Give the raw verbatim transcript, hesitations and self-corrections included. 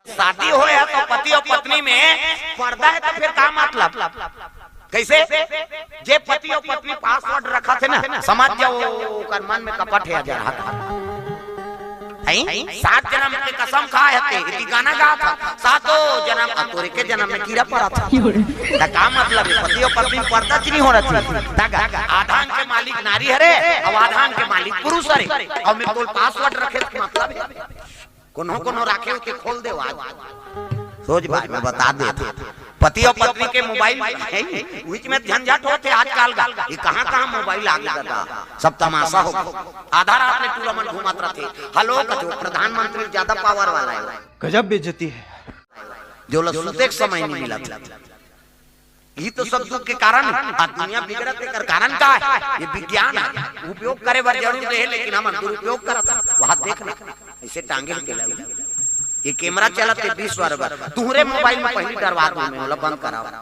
शादी होय हे तो पति अउ पत्नी में पर्दा हे तो फिर का मतलब? कइसे? जे पति अउ पत्नी पासवर्ड रखत हे ना, समझ जाओ ओकर मन में कपट हे, अजरहा हे। सात जनम के कसम खाय हे ते, एती गाना गात हे, सातों जनम, अ तोरे के जनम में कीरा परत हे। त का मतलब हे? पति अउ पत्नी में पर्दा च नइ होना चाहिए। त गा, आधा अंग के मालिक नारी हरे, अउ आधा अंग के मालिक पुरुष हरे, अउ में तोर पासवर्ड रखे के मतलब हे? कोनो कोनो राखे होते खोल दे आज। सोच भाई, मैं बता देत हँव। पति अउ पत्नी के मोबाइल हे, बीच में झंझट होथे आजकल का। ये कहाँ कहाँ मोबाइल आ गे दादा, सब तमाशा हो गे। आधा रात में टूरा मन घूमत रथे, हेलो कथे, प्रधानमंत्री ज्यादा पावर वाला हे। गजब बेइज्जती है। जो ला सुते के समय नइ मिलत। ये तो सब दुख के कारण हे। आज दुनिया बिगड़त हे, एकर कारण का हे? ये विज्ञान हे, उपयोग करे बर जरूर दे हे, लेकिन हमन दुरुपयोग करत हन। वहाँ देखना, अइसे टांगे हे तेला। ये कैमरा चलत हे बीस बार बर, तुहरे मोबाइल में पहिली डरवा दूँ मैं, ओला बंद कराओ।